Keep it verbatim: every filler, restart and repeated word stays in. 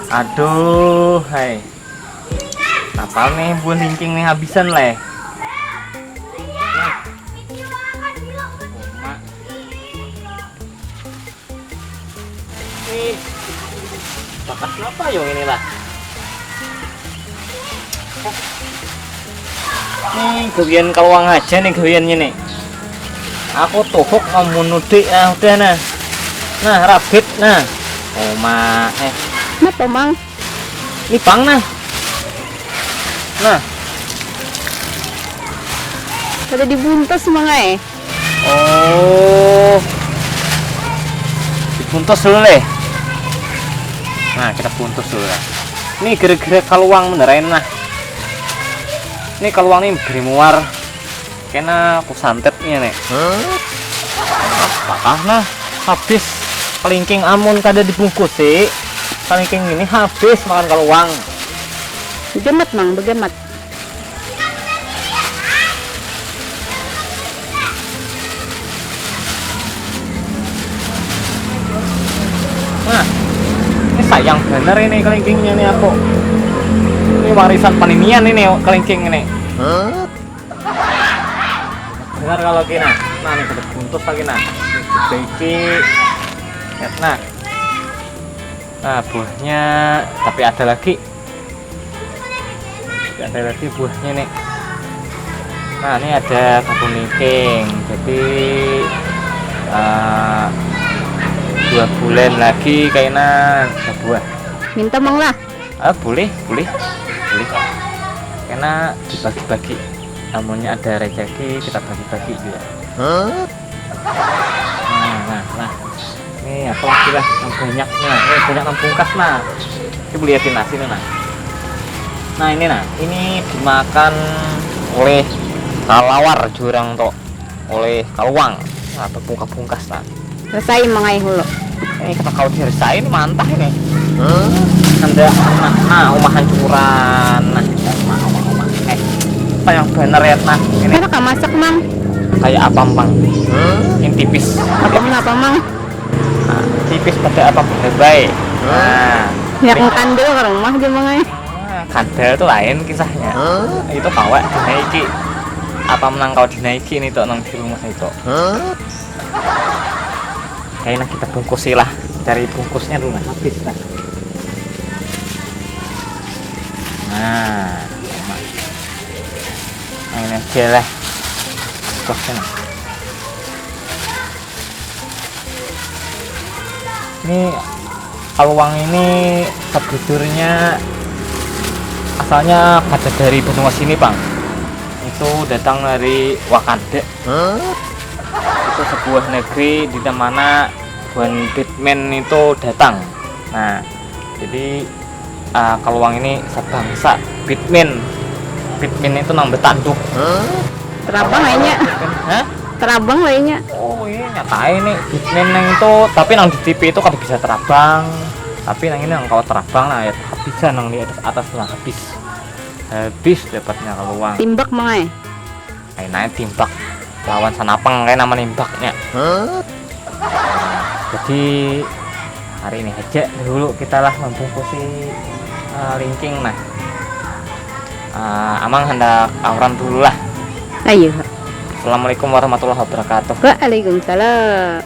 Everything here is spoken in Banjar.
Aduh, hai. Apal nih buah lingking nih habisan leh. Nih, bakas apa yang ini lah? Nih, gawian kaluang aja nih gawiannya nih. Aku tuhuk membunuh dik, ah, udah nah. Nah, rabit nah. Oma, eh. Kenapa, Mang? Ini pang nah. Nah. Pada dibuntas, Mang, eh. Oh. Dibuntas dulu leh. Nah, kita buntas dulu lah. Ini gara-gara kaluang beneran nah. Ini kaluang nih beri muar. Kena aku santet nih nih. Patah nah, habis. Kelingking amun kada dibungkus sih. Kelingking ini habis makan kaluang. Begemat, Mang, begemat. Nah, ini sayang bener ini kelingkingnya nih aku. Ini warisan paninian ini kelingking ini. Bener kalau gini. Nah, ini dapat buntus lagi nah. Ini baiki. Lihat nah. Nah, buahnya tapi ada lagi. Ada lagi buahnya nih. Nah, ini ada kabun lingking. Jadi eh, dua bulan lagi kayaknya ada buah. Minta, Mang, lah. Ah, boleh, boleh, boleh. Karena dibagi-bagi. Namanya ada rezeki, kita bagi-bagi juga. Nah, nah, nah. Nih, apa lagi lah yang banyak. Nah, ini banyak nang bungkas nah. Kita liatin nasi nih nah. Nah, ini nah, ini dimakan oleh kalawar jurang toh, oleh kaluang. Nah, bungkas-bungkas nah. Rasai, Mang ai, hulu. Eh, kata kau diresai ini mantah ini. Anda nah, nah, umahan curan nah. Uma, uma, uma. Eh, apa yang bener ya nah ini? Kenapa kau masak, Mang? Kayak apam, Mang. Ini tipis. Apam apa, Mang? Nah, tipis pada apam baik. Nah, yang kandel ke rumah aja, Mang ai. Nah, kandel tuh lain kisahnya. Itu bawa dinaiki. Apam nang kau dinaiki ini tuh nang di rumah itu. Kayaknya kita bungkusi lah, cari bungkusnya dulu nah, habis nah. Nah, nah, ini aja lah. Bungkusnya nah. Ini kaluang ini sebujurnya asalnya kada dari benua sini, Bang. Itu datang dari Wakanda. Itu sebuah negeri di mana One Batman itu datang. Nah, jadi uh, kaluang ini sebangsa Batman. Batman itu nang bertanduk. Terabang lainnya. Hah? Terabang lainnya. Oh iya, nyata ini Batman yang itu, tapi nang di T V itu kada bisa terabang. Tapi nang ini nang kau terabang lah ya, bisa nang di atas, atas lah habis. Habis dapatnya kaluang. Timbak, Mang ai. Ayo naik timbak lawan sanapang kayak nama nimbaknya. Jadi hari ini aja dulu kita lah membungkusi uh, lingking nah. Uh, amang hendak auran dulu lah. Ayo. Assalamualaikum warahmatullahi wabarakatuh. Waalaikumsalam.